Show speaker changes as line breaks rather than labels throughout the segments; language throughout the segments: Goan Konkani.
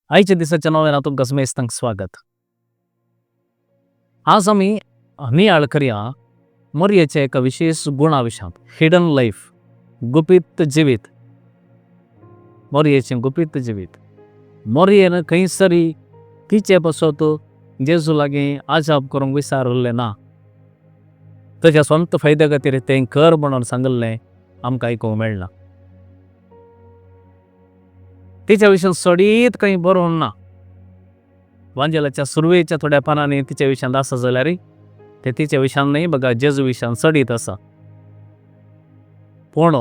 आयच्या दिसाच्या नव्यान तुमकां समेस्तांक स्वागत। आज आमी नियाळ करया मोरयेच्या एका विशेष गुणा विशयांत, हिडन लायफ, गुपीत जिवीत। मोरयेचें गुपीत जिवीत। मोरयेन खंयसरी तिचे पासत जेजू लागीं आजाप करूंक विसारिल्लें ना। ताच्या स्वंत फायद्या खातीर तें कर म्हणून सांगिल्लें आमकां आयकूंक मेळना। तिच्या विशीं चडीत खंय बरोवंक ना। वांजेलाच्या सुरवेच्या थोड्या पानांनी तिच्या विशयांत आसा जाल्यार ते तिच्या विशयान न्हय बघा जेजू विशयान चडीत आसा। पूण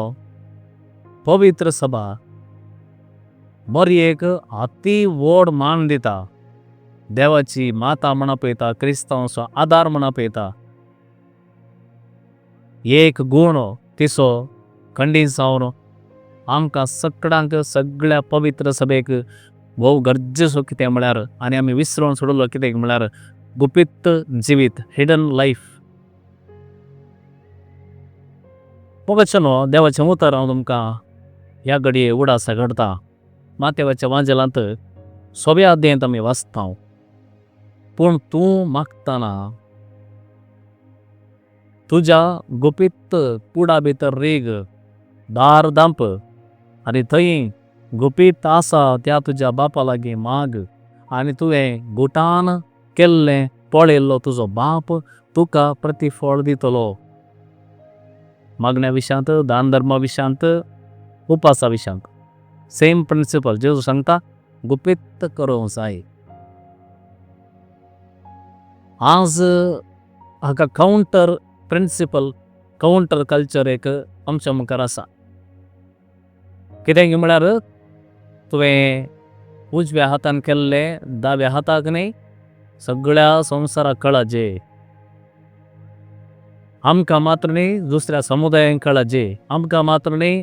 पवित्र सभा मोरयेक अती व्हड मान दिता। देवाची माता म्हण आपयता, क्रिस्तांवाचो आदार म्हण आपयता। एक गूण तिचो खंडीत जावन आमकां सगळ्यांक सगळ्या पवित्र सभेक भोव गरजेचो कितें म्हळ्यार आनी आमी विसरून सोडिल्लो कितें म्हळ्यार गुपीत जिवीत, हिडन लायफ। मोगाच्यानो देवाचें उतर हांव तुमकां ह्या घडये उडास घडता। माथेवाच्या वांजेलांत सोव्या अध्यायांत आमी वाचता। पूण तूं मागतना तुज्या गुपीत कुडा भितर रीग, दार धांप आनी थंय गुपीत आसा त्या तुज्या बापा लागीं माग आनी तुवें गुटान केल्लें पळयल्लो तुजो बाप तुका प्रतिफळ दितलो। मागण्या विशयांत, दान धर्मा विशयांत, उपासा विशयांत सेम प्रिंसिपल जेजू सांगता गुपीत करूंक जाय। आज हाका कावंटर प्रिंसिपल, कावंटर कल्चर एक आमच्या मुखार आसा। कितें म्हळ्यार तुवें उजव्या हातान केल्लें दाव्या हाताक न्हय सगळ्या संवसाराक कळचे। आमकां मात्र न्हय दुसऱ्या समुदायांक कळचे, आमकां मात्र न्हय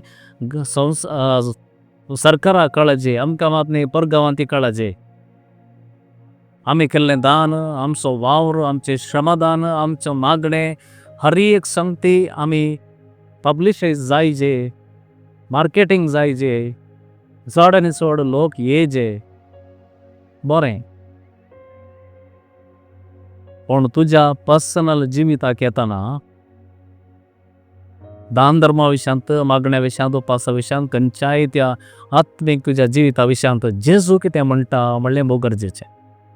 सरकाराक कळचे, आमकां मात्र न्हय परगांवांत कळचे। आमी केल्लें दान, आमचो वावर, आमचें श्रमदान, आमचें मागणें हर एक संगती आमी पब्लिशायज जायचे, मार्केटींग जायचे, चड आनी चड लोक येयचे। बरें, पूण तुज्या पर्सनल जिविताक येतना दान धर्मा विशयांत, मागण्या विशयांत, उपासा विशयांत, खंयच्याय त्या आत्मीक तुज्या जिविता विशयांत जेजू कितें म्हणटा म्हणलें भोव गरजेचें।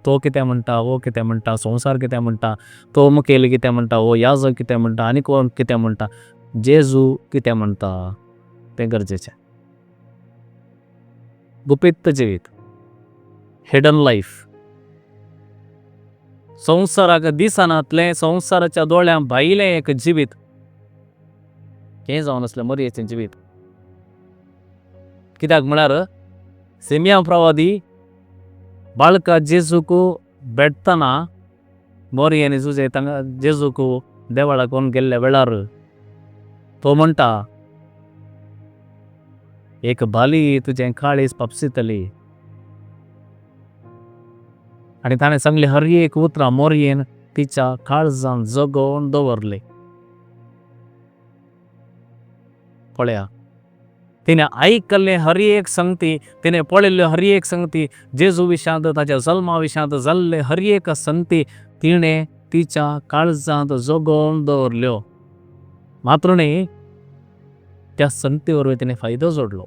तो कितें म्हणटा, हो कितें म्हणटा, संवसार कितें म्हणटा, तो मुखेली कितें म्हणटा, हो याजक कितें म्हणटा, आनी कोण कितें म्हणटा, जेजू कितें म्हणटा तें गरजेचें। गुपीत जिवीत, हिडन लायफ। संवसाराक दिसनातलें, संवसाराच्या दोळ्यां भायलें एक जिवीत हें जावन आसलें मोरयेचें जिवीत। कित्याक म्हळ्यार सिमयां प्रवादी बाळका जेजूक भेटतना मोरये आनी जुजे तांगा जेजूक देवळाक व्हरून गेल्ल्या वेळार तो म्हणटा एक बाली तुजें काळीज पापसितली। आनी ताणें सांगलें हर एक उतरां मोरयेन तिच्या काळजान जगोवन दवरलें। पळया तिणें आयकल्लें हर एक संगती, तिणें पळयल्ल्यो हर एक संगती, जेजू विशयांत ताच्या जल्मा विशयांत जाल्ले हर एक संगती तिणें तिच्या काळजांत जगोवन दवरल्यो। मात्र न्ही त्या संगती वरवीं तिणें फायदो जोडलो।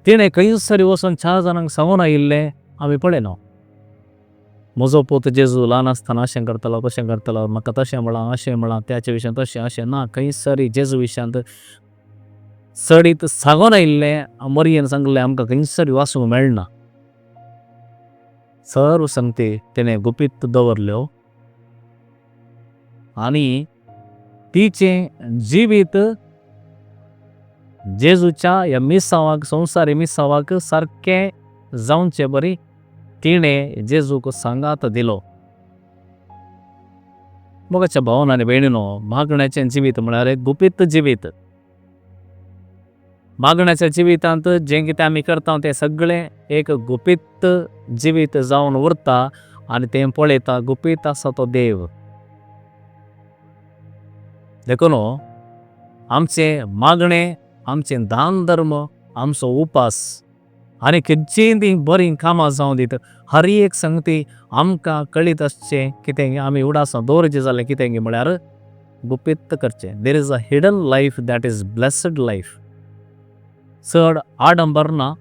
तिणें खंयसर वचून चार जाणांक सांगून आयिल्लें आमी पळयना। म्हजो पूत जेजू ल्हान आसतना अशें करतालो तशें करतालो, म्हाका तशें म्हळां अशें म्हळां, त्याचे विशयांत तशें अशें ना। खंयसर जेजू विशयांत चडीत सांगून आयिल्लें मोरयेन सांगिल्लें आमकां खंयसर वाचूंक मेळना। सर्व संगती तिणें गुपीत दवरल्यो आनी तिचें जिवीत जेजूच्या ह्या मिसांवाक, संवसारी मिसांवाक सारकें जावचें बरी तिणें जेजूक सांगात दिलो। मोगाच्या भावान आनी भयणीनो, मागण्याचें जिवीत म्हळ्यार एक गुपीत जिवीत। मागण्याच्या जिवितांत जें कितें आमी करता तें सगळें एक गुपीत जिवीत जावन उरता आनी तें पळयता गुपीत आसा तो देव। देखून आमचें मागणें, आमचें दान धर्म, आमचो उपास आनी खंचीय ती बरी कामां जावं दीत हर एक संगती आमकां कळीत आसचें कितें आमी उडासां दवरचें जाल्यार कितें म्हळ्यार गुपीत करचें। There is a hidden life that is blessed life. चड आडंबर ना,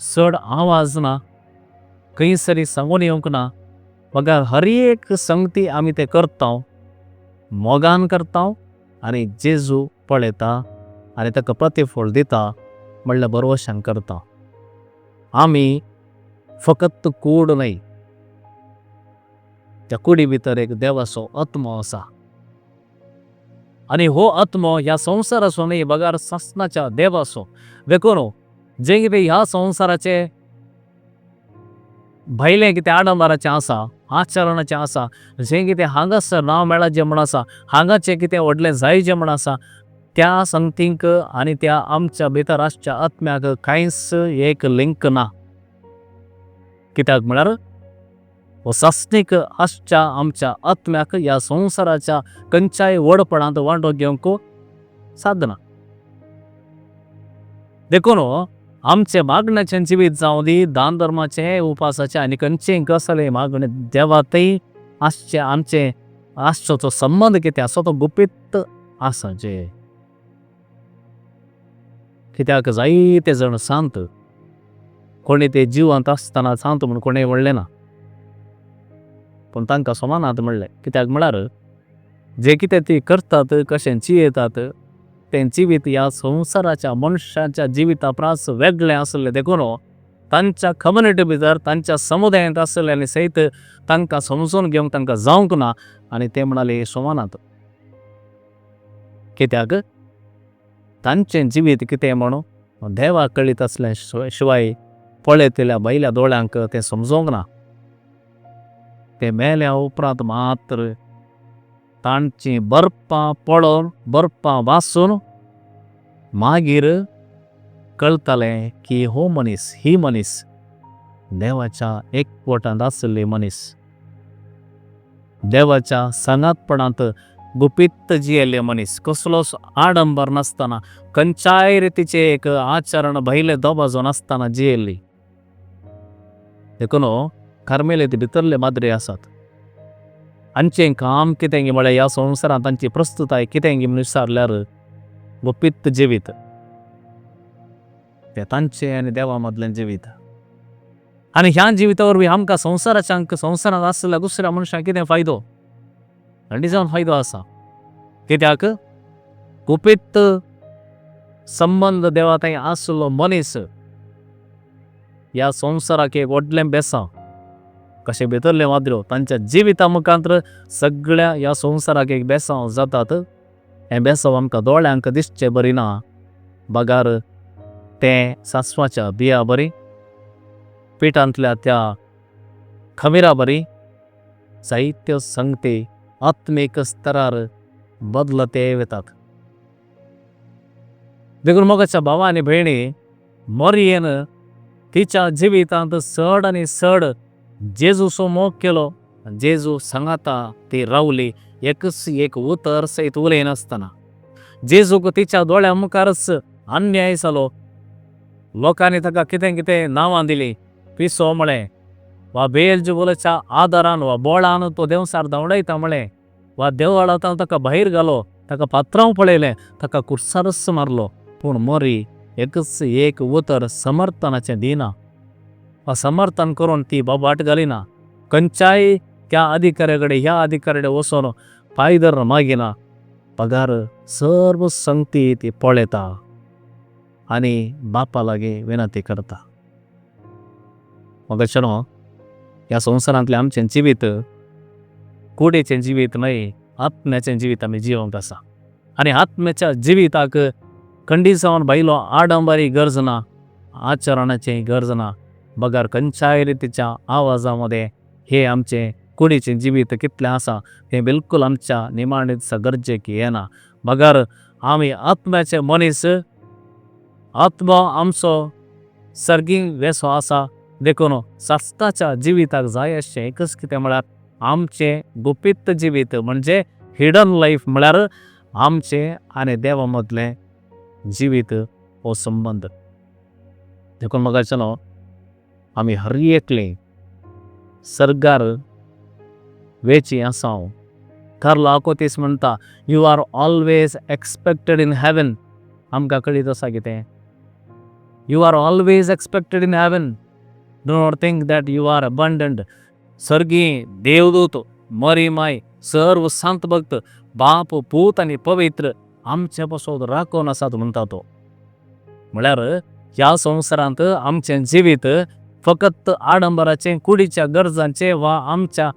चड आवाज ना, खंयसरी सांगून येवंक ना, मगर हर एक संगती आमी ते करता मोगान करता आनी जेजू पळयता आनी तेका प्रतिफळ दिता म्हळ्या भरवश्यान करता। आमी फकत कूड न्हय, त्या कुडी भितर एक देवाचो आत्मो आसा आनी हो आत्मो ह्या संवसाराचो न्हय बगर सासणाच्या देवाचो। देखून जें कितें ह्या संवसाराचें भायलें कितें आडंबराचें आसा, आचरणाचें आसा, जें कितें हांगासर नांव मेळचें म्हूण आसा, हांगाचें कितें व्हडलें जायचें म्हूण आसा, त्या संगतींक आनी त्या आमच्या भितर आसच्या आत्म्याक कांयच एक लिंक ना। कित्याक म्हळ्यार हो सासणीक आसच्या आमच्या आत्म्याक ह्या संवसाराच्या खंयच्याय व्हडपणांत वांटो घेवंक सादना। देखून आमचें मागण्याचें जिवीत जावं दी, दान धर्माचें, उपासाचें आनी खंयचें कसलें मागणें देवा थंय आसचें आमचें आसचो तो संबंद कितें आसा तो गुपीत आसाचें। कित्याक जायते जाण सांत कोणी ते जिवंत आसतना सांत म्हूण कोणें म्हणलें ना, पूण तांकां सोमानात म्हणलें। कित्याक म्हळ्यार जें कितें ती करतात, कशें जियेतात तें जिवीत ह्या संवसाराच्या मनशाच्या जिविता परस वेगळें आशिल्लें देखून तांच्या कम्युनिटी भितर तांच्या समुदायांत आशिल्ल्यांनी सयत तांकां समजून घेवंक तांकां जावंक ना आनी ते म्हणाले सोमानात। कित्याक तांचें जिवीत कितें म्हणून देवाक कळीत आसलें शिवाय पळयतल्या भायल्या दोळ्यांक तें समजोंक ना। ते मेल्या उपरांत मात्र तांचीं बरपां पळोवन बरपां वाचून मागीर कळटालें की हो मनीस ही मनीस देवाच्या एकवटांत आशिल्ली मनीस, देवाच्या सांगातपणांत गुपीत जियेल्ले मनीस, कसलोच आडंबर नासतना खंयच्याय रितीचें एक आचरण भायलें दबाजो नासतना जियेल्ली। देखून कार्मेलींत भितरले माद्री आसात हांचें काम कितें म्हळ्यार ह्या संवसारांत तांची प्रस्तुताय कितें म्हूण विचारल्यार गुपीत जिवीत तें तांचें आनी देवा मदलें जिवीत। आनी ह्या जिविता वरवीं आमकां संवसाराच्या संवसारांत आशिल्ल्या दुसऱ्या मनशांक कितें फायदो आनी जावन फायदो आसा। कित्याक गुपीत संबंद देवा थंय आशिल्लो मनीस ह्या संवसाराक एक व्हडलें बेसांव कशें भितरल्यो माद्रो तांच्या जिविता मुखार सगळ्या ह्या संवसाराक एक बेसांव जातात। हें बेसांव आमकां दोळ्यांक दिसचें बरी ना बगर तें सासवाच्या बियां बरी पिठांतल्या त्या खमीरा बरी जायत्यो संगती आत्मीक स्तरार बदलते वतात। देखून मोगाच्या भावा आनी भयणी मरियेन तिच्या जिवितांत चड आनी चड जेजूचो मोग केलो, जेजू सांगाता ती रावली एकच एक उतर सयत उलयनासतना। जेजूक तिच्या दोळ्यां मुखारच अन्याय जालो, लोकांनी ताका कितें कितें नांवां दिलीं, पिसो म्हळें वा बेलजबुलाच्या आदारान वा बोळान तो देंवचार धांवडायता म्हळें वा देवळांत ताका भायर घालो, ताका फातरान पळयलें, ताका खुर्सारच मारलो, पूण मरी एकच एक उतर समर्थनाचें दिना वा समर्थन करून ती बोबाट घालिना, खंयच्याय त्या अधिकाऱ्या कडेन ह्या अधिकाऱ्या कडेन वचून पांय धरून मागिना बगर सर्व संगती ती पळयता आनी बापा लागीं विनंती करता। मोगाच्यानो ह्या संवसारांतलें आमचें जिवीत कुडीचें जिवीत न्हय आत्म्याचें जिवीत आमी जियोंक आसा आनी आत्म्याच्या जिविताक खंडीत जावन भायलो आडंबरी गरज ना, आचरणाची गरज ना, बगर खंयच्याय रितीच्या आवाजा मदें हें आमचें कुडीचें जिवीत कितलें आसा तें बिलकूल आमच्या निमाणें दिसा गरजेक येना। बगर आमी आत्म्याचे मनीस, आत्मो आमचो सर्गीं वेसो आसा देखून सासणाच्या जिविताक जाय अशें एकच कितें म्हळ्यार आमचें गुपीत जिवीत म्हणजे हिडन लायफ म्हळ्यार आमचें आनी देवा मदलें जिवीत हो संबंद। देखून मोगाच्यानो आमी हर एकले सर्गार वेची आसा। कार्लो आकुतीस म्हणटा, you are always expected in heaven. आमकां कळीत आसा कितें, you are always expected in heaven, do not think that you are abandoned. सर्गी देवदूत मरी माय सर्व संत भक्त बाप पूत आनी पवित्र आमचे पासत राखून आसात म्हणटा तो। म्हळ्यार ह्या संवसारांत आमचें जिवीत फकत आडंबराचें, कुडीच्या गरजांचें वा आमच्या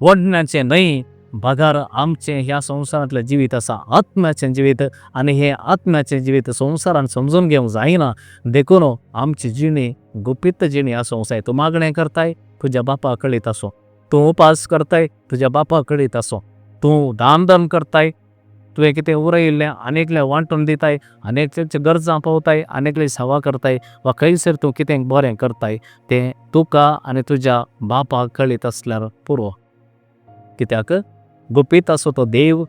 वडण्याचें न्हय, बगर आमचें ह्या संवसारांतलें जिवीत आसा आत्म्याचें जिवीत, आनी हें आत्म्याचें जिवीत संवसारान समजून घेवंक जायना। देखून आमची जिणी गुपीत जिणी आसूंक जाय। तूं मागणें करताय तुज्या बापाक कळीत आसूं, तूं उपास करताय तुज्या बापाक कळीत आसूं, तूं दान धर्म करताय, तुवें कितें उरयिल्लें आनी एकल्याक वांटून दिताय, आनी एकल्याच्या गरजां पावताय, आनी एकली सेवा करताय वा खंयसर तूं कितें बरें करताय तें तुका आनी तुज्या बापाक कळीत आसल्यार पुरो। कित्याक गुपीत आसा तो देव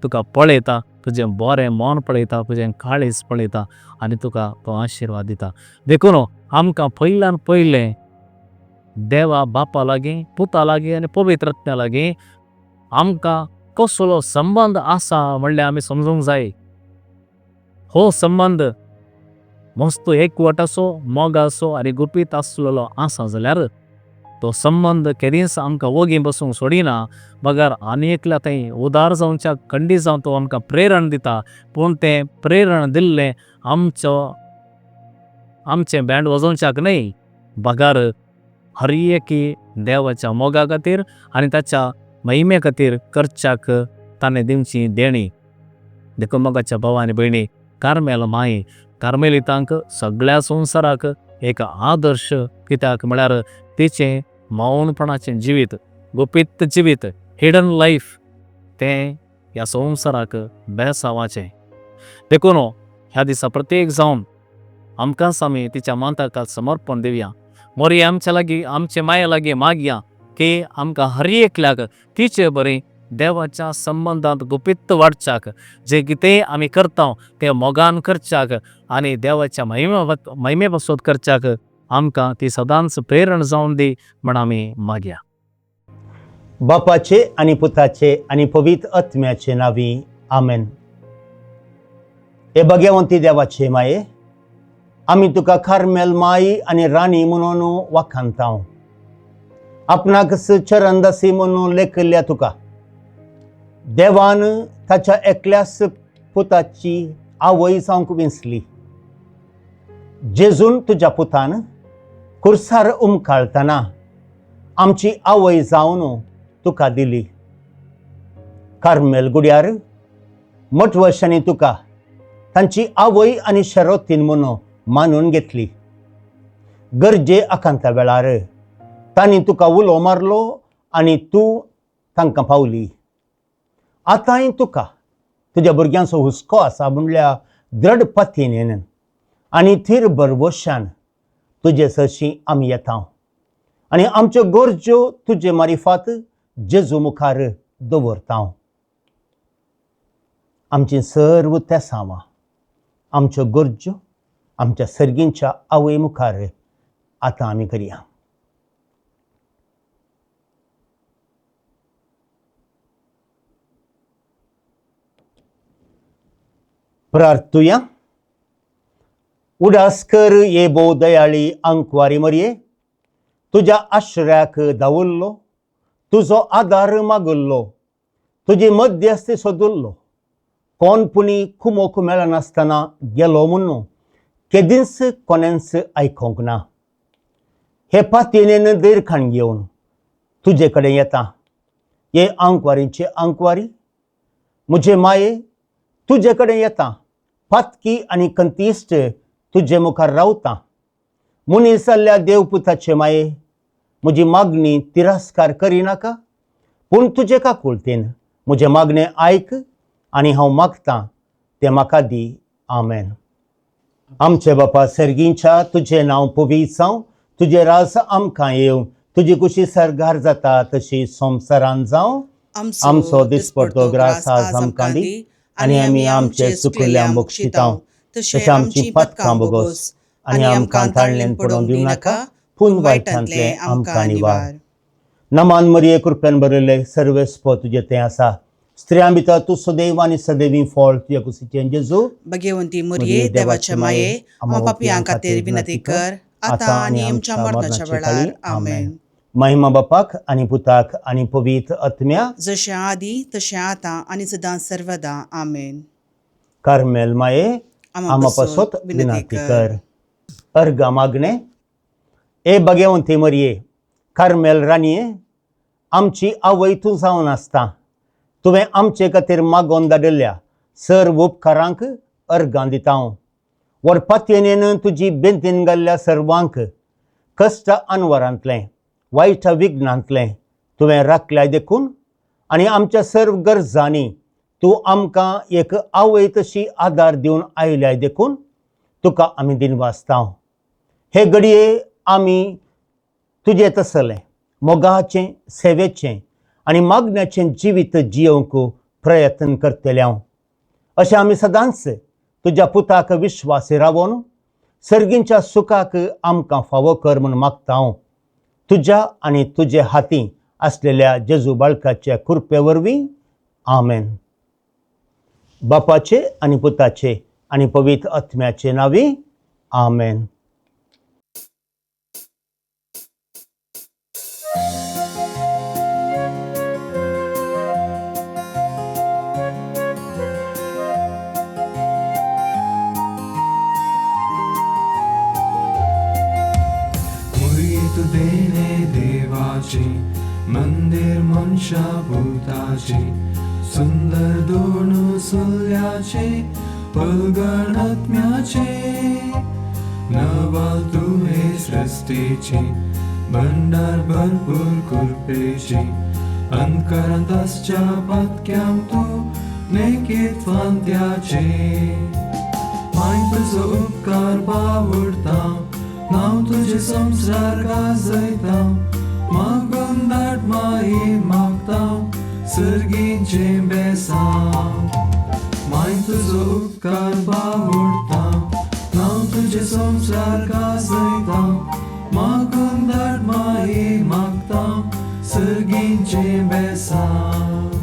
तुका पळयता, तुजें बरें मन पळयता, तुजें काळीज पळयता आनी तुका तो आशिर्वाद दिता। देखून आमकां पयल्यान पयलें देवा बापा लागीं, पुता लागीं आनी पवित्र आत्म्या लागीं आमकां कसलो संबंद आसा म्हणल्यार आमी समजूंक जाय। हो संबंद मस्त एकवटाचो, मोगाचो आनी गुपीत आसलेलो आसा जाल्यार तो संबंद केदींच आमकां ओगी बसूंक सोडिना, बगर आनी एकल्या थंय उदार जावच्या खंडीत जावन तो आमकां प्रेरण दिता। पूण तें प्रेरण दिल्लें आमचो आमचें बँड वाजोवच्याक न्हय, बगर हर एकी देवाच्या मोगा खातीर आनी ताच्या महिमे खातीर करच्याक ताणें दिवची देणी। देखून मोगाच्या भाव आनी भयणी, कार्मेल माई कार्मेलितांक सगळ्या संवसाराक एक आदर्श, कित्याक म्हळ्यार तिचें मौनपणाचें जिवीत, गुपीत जिवीत, हिडन लायफ तें ह्या संवसाराक बेसांवाचें। देखून ह्या दिसा प्रत्येक जावन आमकांच आमी तिच्या माथ्याक समर्पण दिवया, मोरये आमच्या लागीं आमचे माये लागीं मागया की आमकां हर एकल्याक तिचे बरी देवाच्या संबंदांत गुपीत वाडच्याक, जें कितें आमी करता तें मोगान करच्याक आनी देवाच्या महिमे पासत करच्याक आमकां ती सदांच प्रेरण जावन दी म्हण आमी मागया।
बापाचे आनी पुताचे आनी पवित्र आत्म्याचे नांवी आमेन। हे भगवंती देवाचे माये, आमी तुका कार्मेल माई आनी राणी म्हणून वाखाणता। आपणाक चरणदासी म्हणून लेखिल्ल्या तुका देवान ताच्या एकल्याच पुताची आवय जावंक विंचली। जेजून तुज्या पुतान कुर्सार उमकाळतना आमची आवय जावन तुका दिली। कार्मेल गुड्यार मठवर्शांनी तुका तांची आवय आनी शरोतीन म्हणून मानून घेतली। गरजे आकांता वेळार तांणी तुका उलो मारलो आनी तूं तांकां पावली। आतांय तुका तुज्या भुरग्यांचो हुस्को आसा म्हणल्यार द्रड पतीन आनी थीर भरवशान तुजे सरशीं आमी येता आनी आमच्यो गरज्यो तुजे मारिफात जेजू मुखार दवरता। आमची सर्व तेसांवां, आमच्यो गरज्यो आमच्या सर्गींच्या आवय मुखार आतां आमी करया। प्रार्थुया। उडास कर ये भोव दयाळी आंकवारी मरये, तुज्या आश्रयाक धांवल्लो, तुजो आदार मागल्लो, तुजी मध्यस्थी सोदुल्लो, कोण पुणी कुमोक मेळनासतना गेलो म्हणून केदींच कोणेंच आयकोंक ना। हे पातयेन दीर्घाण घेवन तुजे कडेन येता। हे आंकवारीचे आंकवारी म्हजे माये तुजे कडेन येता। पातकी आनी कंतिश्ट तुजे मुखार रावता। मनीस जाल्ल्या देवपुताचे माये म्हजी मागणी तिरस्कार करिनाका, पूण तुजे काकुळतेन म्हजें मागणें आयक आनी हांव मागतां तें म्हाका दी। आमेन। आमचे बापा सर्गींच्या, तुजें नांव पवित्र जावं, तुजें राज आमकां येवं, तुजी कुशी सर्गार जाता तशी संवसारान जावं। आमचो दिसपडतो ग्रास आज आमकां दी आनी आमी आमचे चुकल्ल्या बक्षितांव, तशें आमची पथकां बोगोस आनी आमकां ताळणेन पडोवंक दिवं नाका, पूण वायटांतलें आमकां निवार. नमान मरिये, कृपेन बरयल्ले, सर्वेस्प तुजें तें आसा. स्त्रियां भितर तूं सदैव आनी सदैवी फळ तुज्या कुशीचें जेजू.
भगेवंती मरिये, देवाचे माये, आमा पापयां खातीर विनंती कर, आतां आनी आमच्या मरणाच्या वेळार. आमेन.
महिमा बापाक आनी पुताक आनी पवित्र आत्म्या.
जशें आदी तशें आतां आनी सदां सर्वदां. आमेन.
कार्मेल माये, आमा पासत विनंती कर. अर्गा मागणे. ए भगवंती मरिये, कार्मेल राणये, आमची आवय तूं जावन आसता तुवें आमचे खातीर मागोवन धाडिल्ल्या सर्व उपकारांक अर्गां दिता हांव. व्हडपातयेन तुजी बेंतीन घाल्ल्या सर्वांक कश्ट अनवरांतलें, वायट विघ्नांतलें तुवें राखल्याय देखून आनी आमच्या सर्व गरजांनी तूं आमकां एक आवय तशी आदार दिवन आयल्याय देखून तुका आमी दिनवासता. हे घडये आमी तुजें तसलें मोगाचें, सेवेचें आनी मागण्याचें जिवीत जियोवंक प्रयत्न करतले हांव. अशें आमी सदांच तुज्या पुताक विश्वासी रावोन सर्गींच्या सुखाक आमकां फावो कर म्हूण मागता हांव, तुज्या आनी तुजे हाती आसलेल्या जेजू बाळकाच्या कृपे वरवीं. आमेन. बापाचे आनी पुताचे आनी पवित्र आत्म्याचे नांवी. आमेन.
मुरी तूं देणे देवाची, मंदिर मनशा भुताची, सुंदर दोणू सुल्याचे, पलगणात्म्याचे. नवाल तुवें सृश्टीची, भंडार भरपूर कृपेची, अंतकरांत आसच्या पातक्यांक तूं नेकीत फांत्याचे. माय तुजो उपकार बावडता, नांव तुजें संवसार गाजयता, मागून धाड माई मागता सर्गीचें बेसांव. माय तुजो उपकार बावडता, नांव तुजें संवसार गाजयता, मागून धाड माई मागता सर्गीचें बेसांव.